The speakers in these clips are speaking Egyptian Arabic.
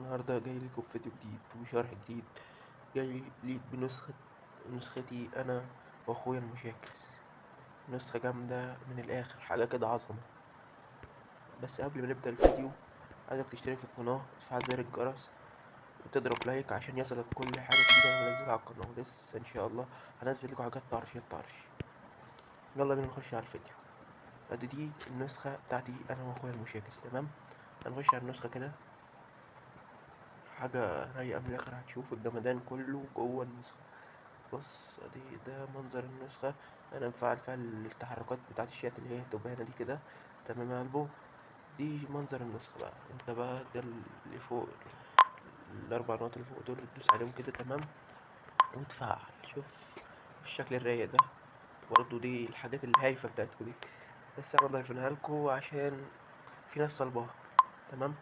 النهارده جاي لكم بفيديو جديد وشرح جديد. جاي ليك بنسخة نسختي انا واخويا المشاكس، نسخة جامدة من الاخر، حاجة كده عظمة. بس قبل ما نبدأ الفيديو عايزك تشترك في القناة وتفعل زر الجرس وتضرب لايك عشان يصلك كل حاجة جديدة انا بنزلها على القناة، ولسه ان شاء الله هنزل لكم حاجات طرش الطرش. يلا بينا نخش على الفيديو. ادي دي النسخة بتاعتي انا واخويا المشاكس، تمام. هنخش على النسخة كده، حاجة رايقة من الآخر، هتشوف الجمدان كله جوه النسخة. بص ادي ده منظر النسخة، انا مفعل فيها التحركات بتاعت الشات اللي هي بتبقى هنا دي كده، تمام يا قلبو. دي منظر النسخة بقى، انت بقى ده اللي فوق الاربع نقط اللي فوق دول تدوس عليهم كده، تمام، وتفعل. شوف الشكل الرايق ده، برضو دي الحاجات الهايفة بتاعتكم دي، بس انا ضايفينها لكم عشان في ناس طالباها، تمام.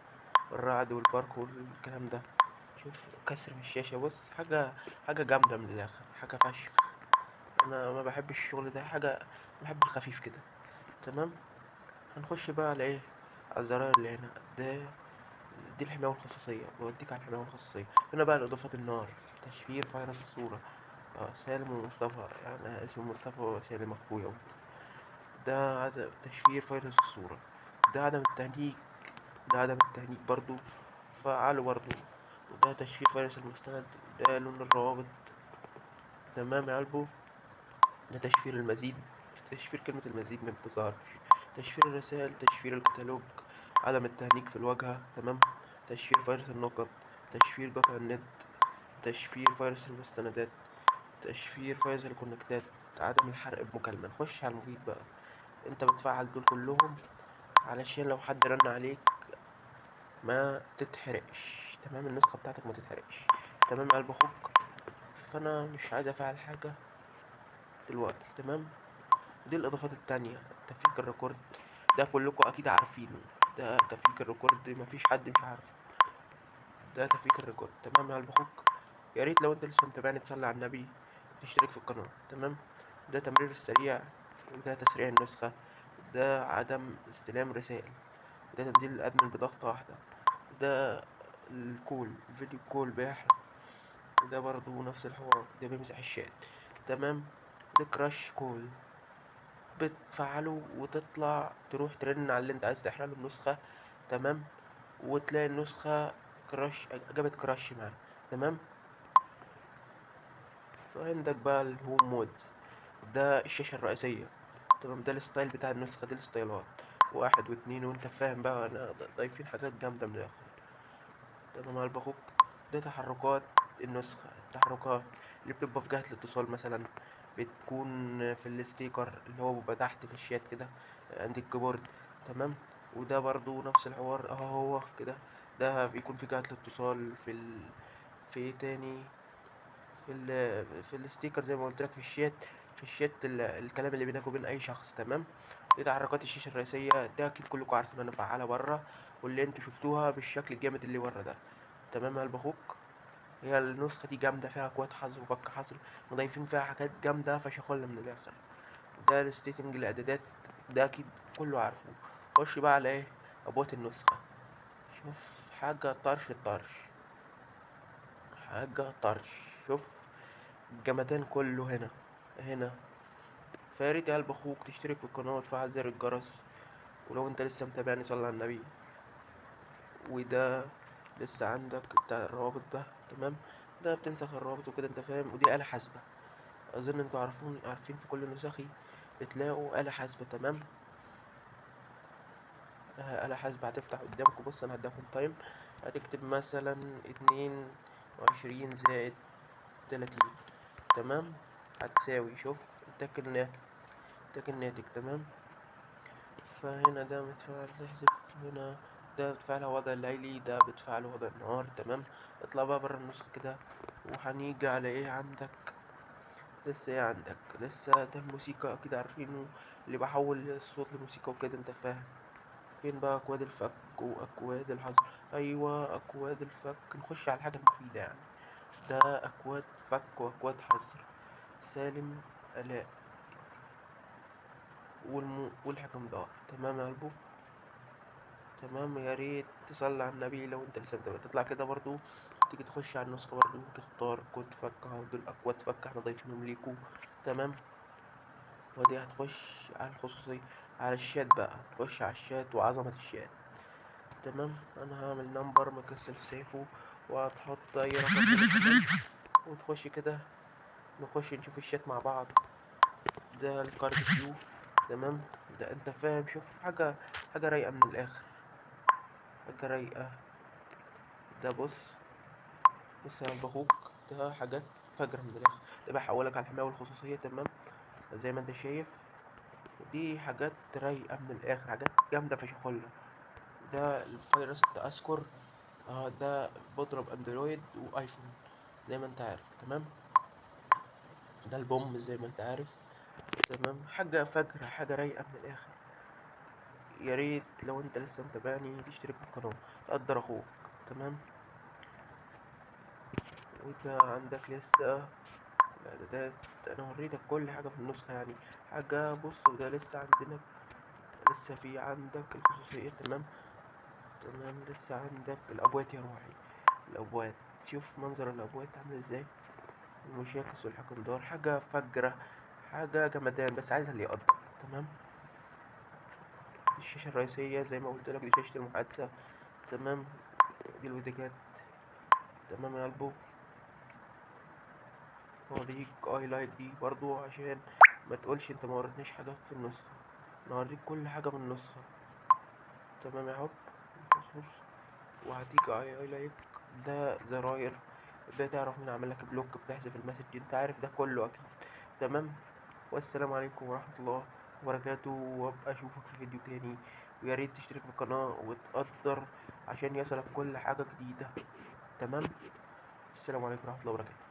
الرعد والبرق والكلام ده، شوف كسر في الشاشة، بص حاجة جامدة من الآخر، حاجة فشخ. أنا ما بحبش الشغل ده، حاجة بحب الخفيف كده، تمام. هنخش بقى على إيه؟ على الزراير اللي هنا ده، دي الحماية والخصوصية، بوديك على الحماية والخصوصية. هنا بقى الإضافات، النار، تشفير فيروس الصورة، سالم ومصطفى، يعني اسمه مصطفى وسالم أخويا. ده عدم تشفير فيروس الصورة، ده عدم التهنيج، ده عدم التهنيج برضو فعله برضو، وده تشفير فيروس المستند، ده لون الروابط، تمام يا قلبو. ده تشفير المزيد، تشفير كلمة المزيد ما بتظهرش، تشفير الرسائل، تشفير الكتالوج، عدم التهنيج في الواجهة، تمام، تشفير فيروس النقط، تشفير قطع النت، تشفير فيروس المستندات، تشفير فيروس الكونكتات، عدم الحرق بمكالمة. نخش على المفيد بقى، انت بتفعل دول كلهم علشان لو حد رن عليك ما تتحرقش، تمام، النسخة بتاعتك ما تتحرقش، تمام يا قلب اخوك. فانا مش عايز افعل حاجة دلوقتي، تمام. دي الاضافات التانية، تفكيك ال record ده كلكم اكيد عارفينه، ده تفكيك ال record مفيش حد مش عارفه، ده تفكيك ال record، تمام يا قلب اخوك. يا ريت لو انت لسه متابعني تصلي على النبي وتشترك في القناة، تمام. ده تمرير السريع، وده تسريع النسخة، ده عدم استلام رسائل، ده تنزيل ال admin بضغطة واحدة، ده ال call، ال video call بيحرق، وده برضو نفس الحوار، ده بيمسح الشات، تمام. ده crash call بتفعله وتطلع تروح ترن على اللي انت عايز تحرق له النسخة، تمام، وتلاقي النسخة crash، جابت crash معاه، تمام. وعندك بقى ال home mode، ده الشاشة الرئيسية، تمام، ده ال style بتاع النسخة، دي الستايلات 1 و2، وانت فاهم بقى، انا ضايفين حاجات جامدة من الاخر، تمام يا قلب اخوك. ده تحركات النسخة، التحركات اللي بتبقى في جهة الاتصال مثلا، بتكون في ال sticker اللي هو بيبقى تحت في الشات كده عند ال keyboard، تمام. وده برضو نفس الحوار اهو، هو كده، ده بيكون في جهة الاتصال، في ايه تاني، في ال sticker زي ما قلت لك، في الشات، في الشات الكلام اللي بينك وبين اي شخص، تمام. دي تحركات الشاشة الرئيسية، ده اكيد كلكم عارفين انا فعالة بره، واللي انتوا شفتوها بالشكل الجامد اللي بره ده، تمام يا قلب اخوك. هي النسخة دي جامدة، فيها اكواد حظر وفك حظر، مضايفين فيها حاجات جامدة فشخلة من الاخر. ده ال setting الاعدادات، ده اكيد كله عارفه. خش بقى على ايه، ابوات النسخة، شوف حاجة طرش الطرش، حاجة طرش، شوف الجمدان كله هنا هنا. فياريت يا قلب اخوك تشترك في القناة وتفعل زر الجرس، ولو انت لسه متابعني صلي على النبي. وده لسه عندك بتاع الروابط ده، تمام، ده بتنسخ الروابط وكده انت فاهم. ودي آلة حاسبة، اظن انتوا عارفين في كل نسخي بتلاقوا آلة حاسبة، تمام. آلة حاسبة هتفتح قدامكم، بص انا هديكم تايم، هتكتب مثلا 22 زائد 30، تمام، هتساوي، شوف اداك الناتج، تمام. فهنا ده متفعل تحذف، هنا ده بتفعله وضع الليلي، ده بتفعله وضع النهار، تمام. اطلع بقى بره النسخة كده، وهنيجي على ايه عندك لسه، ايه عندك لسه، ده الموسيقى اكيد عارفينه، اللي بحول الصوت لموسيقى وكده انت فاهم. فين بقى اكواد الفك واكواد الحظر؟ ايوه اكواد الفك، نخش على الحاجة المفيدة يعني. ده اكواد فك واكواد حظر، سالم الاء والحكمدار، تمام يا قلبو، تمام. يا ريت تصلي على النبي لو انت لسه متابع. تطلع كده برضو، تيجي تخش على النسخة برضو، تختار كود فك اهو، دول اكواد فك احنا ضايفينهم ليكو. تمام. ودي هتخش على الخصوصية، على الشات بقى، تخش على الشات وعظمة الشات. تمام. انا هعمل number مكسل سيفه، وهتحط اي رقم هنا. تمام. وتخش كده، نخش نشوف الشات مع بعض. ده ال card view. تمام. ده انت فاهم، شوف حاجة رايقة من الاخر، حاجة رايقة. ده بص، بص يا قلب اخوك، ده حاجات فجرة من الاخر. ده بيحولك على الحماية والخصوصية. تمام. زي ما انت شايف، دي حاجات رايقة من الاخر، حاجات جامدة فشخلة. ده الفيروس بتاع اسكور، ده بضرب اندرويد وايفون زي ما انت عارف. تمام. ده البوم زي ما انت عارف. تمام. حاجة فجرة، حاجة رايقة من الآخر. يا ريت لو انت لسه متابعني تشترك في القناة، تقدر اخوك. تمام. وانت عندك لسه الاعدادات، انا وريتك كل حاجة في النسخة يعني حاجة. بص، وده لسه عندنا، لسه في عندك الخصوصية. تمام. تمام. لسه عندك الابوات يا روحي، الابوات. شوف منظر الابوات عامل ازاي، المشاكس والحكم دار، حاجة فجرة، حاجة جمدان، بس عايز اللي يقدر. تمام. دي الشاشة الرئيسية زي ما قلت لك، دي شاشة المحادثة. تمام. دي الوديجات. تمام يا قلبو. اوريك اي لايك دي برضو عشان ما تقولش انت ما وريتنيش حاجة في النسخة، انا اوريك كل حاجة من النسخة. تمام يا حب. بص بص، وهديك اي لايك. ده زراير، ده تعرف مين عمل لك block، بتحذف ال message، انت عارف ده كله اكيد. تمام. والسلام عليكم ورحمة الله وبركاته، وابقى اشوفك في فيديو تاني، ويا ريت تشترك في القناة وتقدر عشان يصلك كل حاجة جديدة. تمام. السلام عليكم ورحمة الله وبركاته.